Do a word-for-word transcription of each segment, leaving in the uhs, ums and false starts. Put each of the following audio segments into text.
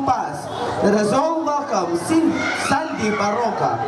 Pass. Let us all welcome Sin-, Sandy Baroca.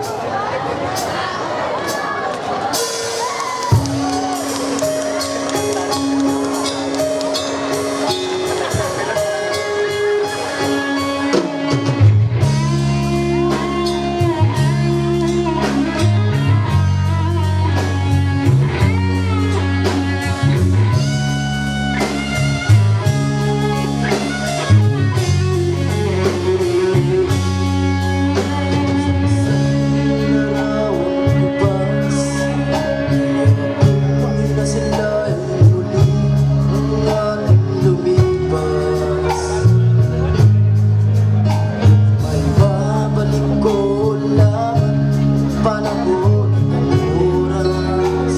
Maibabalik ko lamang panahon at oras.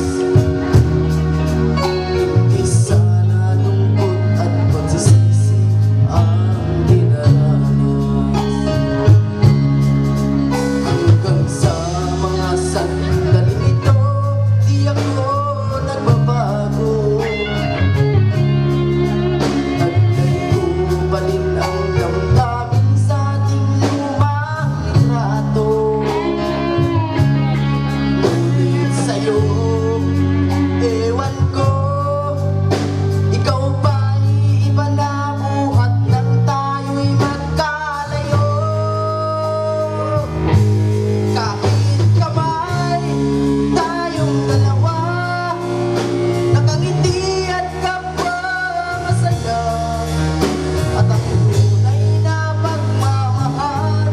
Di sana lungkot at pagsisisi ang dinaranas. Hanggang sa mga sandaling ito, di ako nagbabago. Taglay ko pa rin ang damdamin sa ating lumang litrato. Ngunit sa'yo, ewan ko, ikaw ba'y iba na buhat nang tayo'y magkalayo? Kahit kamay tayong dalawa, nakangiti at kapwa masaya, at ang tunay na pagmamahal,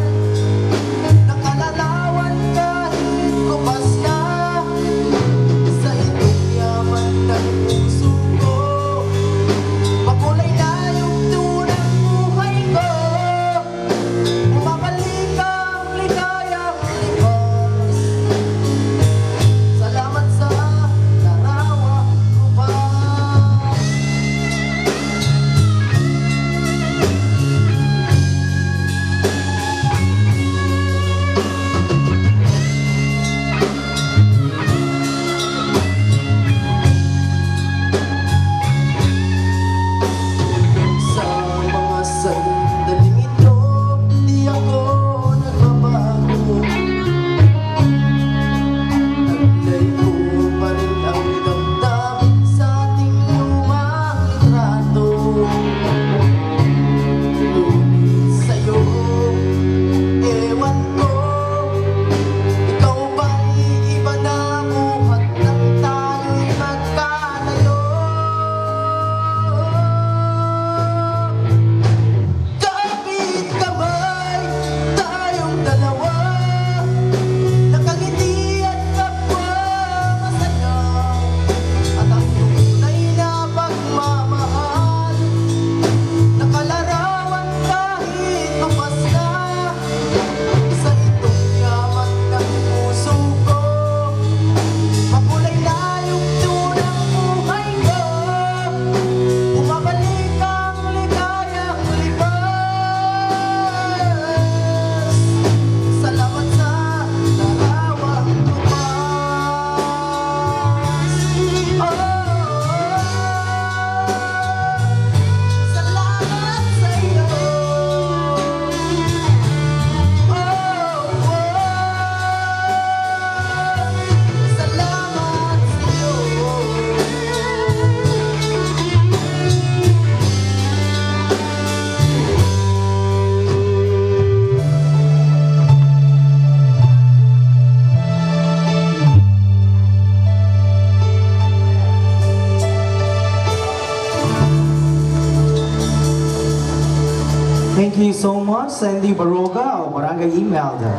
nakalarawan kahit kupas na. Sa itong yaman ng puso ko, makulay na yugto ng buhay ko. Bumabalik ang ligayang lipas. Salamat sa larawan ko pa. Sa mga sandaling ito, di ako nagbabago. Taglay ko pa rin ang damdamin sa ating lumang litrato. Ngunit sa'yo, ewan ko, ikaw ba'y iba na buhat nang tayo'y magkalayo? Kapit kamay tayong dalawa, nakangiti at kapwa masaya, at ang tunay na pagmamahal, nakalarawan kahit kupas na. Sa itong yaman ng puso ko, makulay na yugto ng buhay ko. Bumabalik ang ligayang lipas. Salamat sa larawang lipas. Oh, salamat sa'yo. Oh, oh. Salamat sa'yo. Thank you so much, Sandy Baroga of Barangay Imelda.